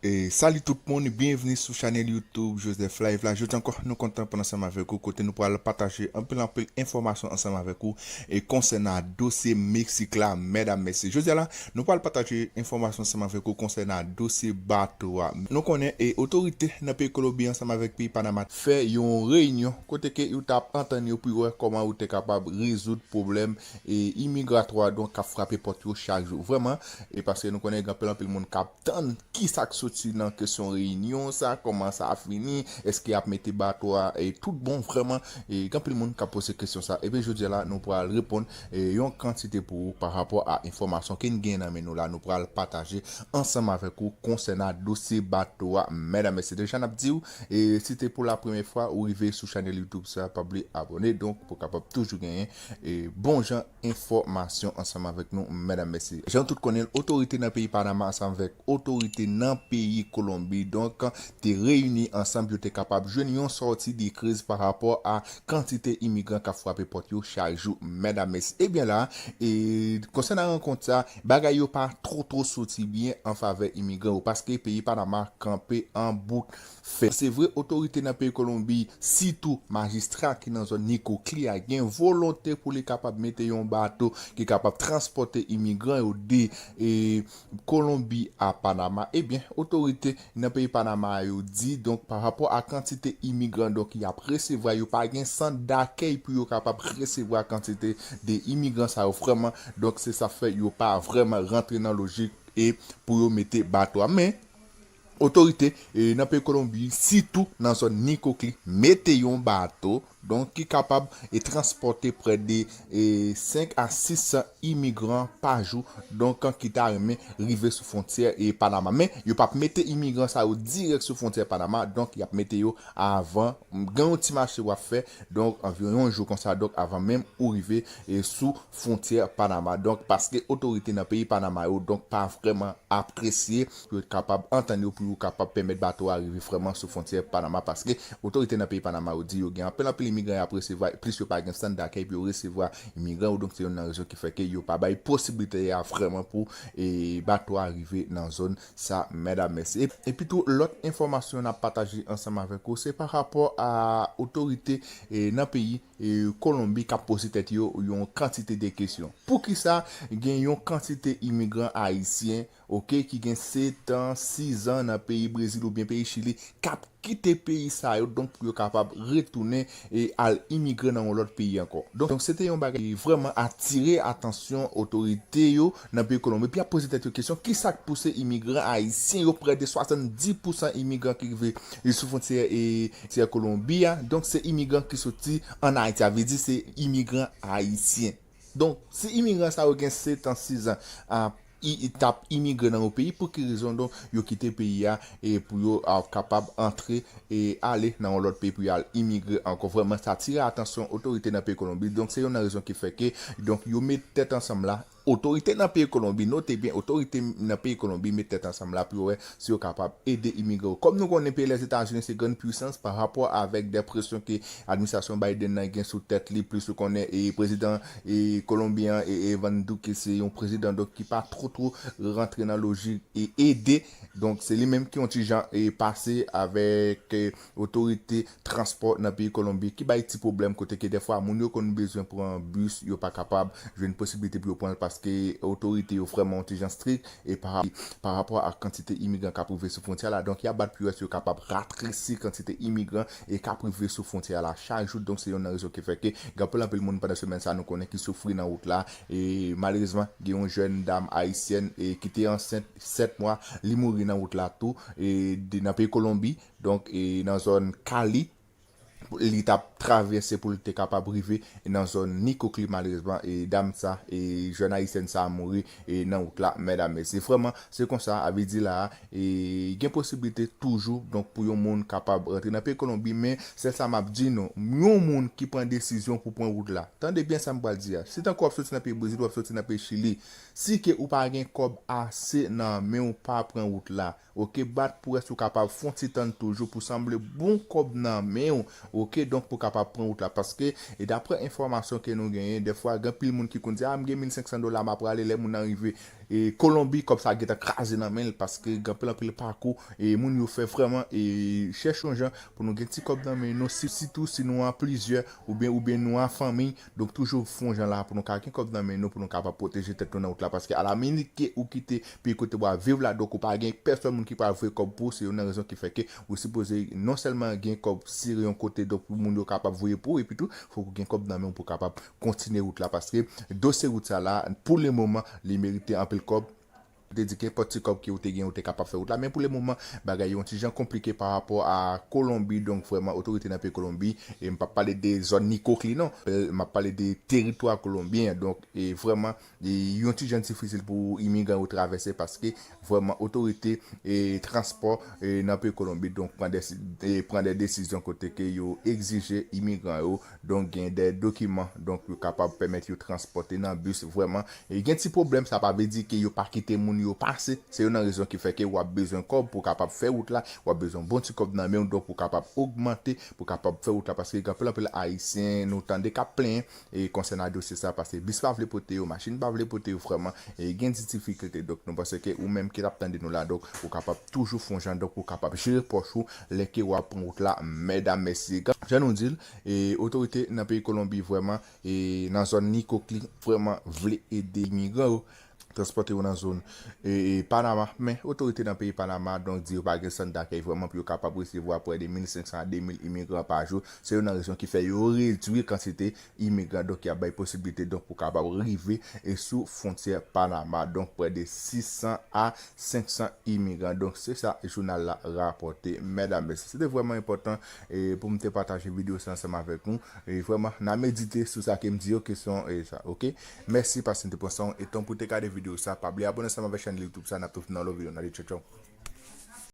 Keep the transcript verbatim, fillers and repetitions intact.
E sali tout moun, byenvni sou chanèl YouTube Joseph Live la. Jodi ankò, nou kontan pou n ansanm avèk ou, kote nou pral pataje anpil, anpil enfòmasyon ansanm avèk ou e konsènan dosye Meksik la, medam, mesye. Jodi a la, nou pral pataje enfòmasyon ansanm avèk ou konsènan dosye bato a. Nou konnen e otorite nan peyi Kolonbi ansanm avèk peyi Panama fè yon reyinyon kote ke yo t ap antann yo pou yo wè kòman yo te kapab rezoud pwoblèm e imigratwa, donk, k ap frape pòt yo chak jou. Vrèman, e paske nou konnen gen anpil, anpil moun k ap tann ki sa k soti nan kesyon reyinyon sa, kòman sa a fini, èske y ap mete bato a e tout bon vrèman, e gen anpil moun k ap poze kesyon sa. Ebyen, jodi a la, nou pral reponn e yon kantite pou ou pa rapò a enfòmasyon ke n gen nan men nou la, nou pral pataje ansanm avèk ou konsènan dosye bato a, medam, mesye. Deja, n ap di w, e si te pou la premyè fwa ou rive sou chanèl YouTube sa, pa bliye abòne, donk, pou w kapab toujou genyen e bon jan enfòmasyon ansanm avèk nou, medam, mesye. Jan tout konnen, otorite nan peyi Panama ansanm avèk otorite nan peyi Kolonbi, donk, te reyini ansanm pou yo te kapab jwenn yon sòti de kriz pa rapò a kantite imigran k ap frape pòt yo chak jou, medam, mesye. Ebyen la, e konsènan rankont sa, bagay yo pa two, two soti byen an favè imigran yo, paske peyi Panama kanpe an bout fè. Se vre, otorite nan peyi Kolonbi, sitou majistra ki nan zòn Nikokli a, gen volonte pou li kapab mete yon bato ki kapab transpòte imigran yo de e, Kolonbi a Panama. Ebyen, otorite nan peyi Panama yo di, donk, pa rapò a kantite imigran, donk, y ap resevwa, yo pa gen sant dakèy pou yo kapab resevwa kantite de imigran sa yo vrèman. Donk, se sa fè yo pa vrèman rantre nan lojik e pou yo mete bato a. Men, otorite e, nan peyi Kolonbi, sitou nan zòn Nikokli, mete yon bato, donk, ki kapab e transpòte prè de e, senk a sis san imigran pa jou, donk, ki ta renmen rive sou fwontyè e Panama. Men, yo p ap mete imigran sa yo dirèk sou fwontyè Panama, donk, y ap mete yo avan, gen yon ti mache w ap fè, donk, anviwon yon jou konsa, donk, avan menm ou rive e, sou fwontyè Panama. Donk, paske otorite nan peyi Panama yo, donk, pa vrèman apresye pou yo kapab antann yo, pou yo kapab pèmèt bato a rive vrèman sou fwontyè Panama, paske otorite nan peyi Panama yo di yo gen anpil, anpil imigran y ap resevwa, plis yo pa gen sant dakèy pou yo resevwa imigran yo, donk se youn nan rezon ki fè ke yo pa bay posiblite a vrèman pou e, bato a rive nan zòn sa, medam, mesye. E, epi tou, lòt enfòmasyon n ap pataje ansanm avèk ou, se pa rapò a otorite e, nan peyi e, Kolonbi k ap poze tèt yo yon kantite de kesyon. Poukisa gen yon kantite imigran ayisyen, oke, ki gen sèt an, sis an nan peyi Brezil oubyen peyi Chili, k ap kite peyi sa yo, donk, pou yo kapab retounen e al imigre nan yon lòt peyi ankò? Donk, donk, se te yon bagay ki vrèman atire atansyon otorite yo nan peyi Kolonbi. Epi y ap poze tèt yo kesyon, ki sa k pouse imigran ayisyen yo, prè de swasanndis pousan imigran ki rive e, sou fwontyè e, fwontyè Kolonbi a? Donk, se imigran ki soti ann Ayiti, a vle di se imigran ayisyen. Donk, si imigran sa yo gen sèt an, sis an, a, i, i t ap imigre nan yon peyi, pou ki rezon, donk, yo kite peyi a e pou yo a, kapab antre e ale nan yon lòt peyi pou y al imigre ankò? Vrèman, sa atire atansyon otorite nan peyi Kolonbi. Donk, se youn nan rezon ki fè ke, donk, yo met tèt ansanm la. Otorite nan peyi Kolonbi, note byen, otorite nan peyi Kolonbi met tèt ansanm la pou yo wè si yo kapab ede imigre yo. Kòm nou konnen, peyi Lèzetazini se grann pwisans pa rapò avèk de presyon ke administrasyon Biden nan gen sou tèt li, plis ou konnen e prezidan e kolonbyen an, e Iván Duque, se yon prezidan, donk, ki pa two, two rantre nan lojik e ede. Donk, se li menm ki yon ti jan e pase avèk e otorite transpò nan peyi Kolonbi, ki bay ti pwoblèm, kote ke dèfwa moun yo konn bezwen pran bis, yo pa kapab jwenn posiblite pou yo pran l paske otorite yo vrèman yon ti jan strik e pa, pa rapò ak kantite imigran k ap rive sou fwontyè la. Donk, y ap bat pou yo, yo kapab ratresi kantite imigran e k ap rive sou fwontyè la chak jou. Donk, se youn nan rezon ki fè ke gen anpil, anpil moun pandan semèn sa, nou konnen, ki soufri nan wout la. E malerezman, gen yon jèn dam ayisyèn e ki te ansent sèt mwa, li mouri nan wout la tou, e de, nan peyi Kolonbi, donk, e nan zòn Cali. Li t ap travèse pou l te kapab rive nan zòn Nikokli, malerezman, e dam sa, e jèn ayisyèn sa a mouri e nan wout la, medam, mesye. Vrèman, se konsa, a vle di la a, e gen posiblite toujou, donk, pou yon moun kapab rantre nan peyi Kolonbi, men sèl sa m ap di nou, yon moun ki pran desizyon pou pran wout la, tande byen sa m pral di a. Si tankou w ap soti nan peyi Brezil, w ap soti nan peyi Chili, si ke ou pa gen kòb ase nan men w, pa pran wout la. Oke, bat pou wè si w kapab fè yon ti tann toujou pou sanble bon kòb nan men w. Oke, donk pou w kapab pran wout la. Paske, e daprè enfòmasyon ke nou genyen, dèfwa gen anpil moun ki konn di, a, m gen mil senk san dola, m ap prale, lè moun nan rive, e Kolonbi, kòb sa gentan kraze nan men l, paske gen anpil anpil pakou, e moun yo fè vrèman, e chèche yon jan pou nou gen ti kòb nan men nou, si- sitou si nou an plizyè, oubyen, oubyen nou an fanmi. Donk, toujou fè yon jan la pou nou ka gen kòb nan men nou, pou nou kapab pwoteje tèt nou nan wout la, paske alaminit ke ou kite peyi kote w ap viv la, donk ou pa gen pèsòn moun ki pral voye kòb pou ou, se youn nan rezon ki fè ke ou sipoze non sèlman gen kòb sere yon kote, donk pou moun yo kapab voye pou ou, epi tou, fòk ou gen kòb nan men w pou kapab kontinye wout la, paske dosye wout sa la, pou le moman, li merite anpil kòb. Ou te di ke nenpòt ti kòb ke ou te gen, ou te kapab fè wout la. Men pou le moman, bagay yo yon ti jan konplike pa rapò a Kolonbi. Donk, vrèman, otorite nan peyi Kolonbi, e m p ap pale de zòn Nikokli, non. M ap pale de teritwa kolonbyen an. Donk, e vrèman, e yon ti jan difisil pou imigran yo travèse, paske vrèman, otorite e transpò e nan peyi Kolonbi, donk, pran de, e pran de desizyon kote ke yo egzije imigran yo, donk, gen de dokiman, donk, yo kapab pèmèt yo transpòte nan bis. Vrèman, e gen ti pwoblèm, sa pa vle di ke yo pa kite moun yo pase. Se youn nan rezon ki fè ke w ap bezwen kòb pou w kapab fè wout la, w ap bezwen bon ti kòb nan men w, donk, pou w kapab ogmante, pou w kapab fè wout la, paske gen anpil anpil Ayisyen, nou tande k ap plenyen, e konsènan dosye sa, paske bis pa vle pote yo, machin pa vle pote yo, vrèman, e gen di difikilte. Donk, nou panse ke ou menm ki t ap tande nou la, donk, ou kapab toujou fè yon jan, donk, ou kapab jere pòch ou, lè ke w ap pran wout la, medam, mesye. Jan nou di l, e otorite nan peyi Kolonbi, vrèman, e nan zòn Nikokli, vrèman vle ede imigran yo, transpòte yo nan zòn, e, e Panama. Men otorite nan peyi Panama, donk, di yo pa gen sant dakèy vrèman pou yo kapab resevwa prè de mil senk san a de mil imigran pa jou. Se youn nan rezon ki fè yo redwi kantite imigran, donk, y ap bay posiblite, donk, pou kapab rive e sou fwontyè Panama, donk, prè de sis san a senk san imigran. Donk, se sa jounal la rapòte, medam, mesye. Se te vrèman enpòtan, e, pou m te pataje videyo sa ansanm avèk nou. E vrèman, n a medite sou sa ke m di yo, kesyon, e, sa, oke? Mèsi paske n te pran san w e tan pou te gade videyo sa. Pa bliye abòne ansanm avèk chèn YouTube sa, n ap tou vin nan lòt videyo. N a di tchaw, tchaw.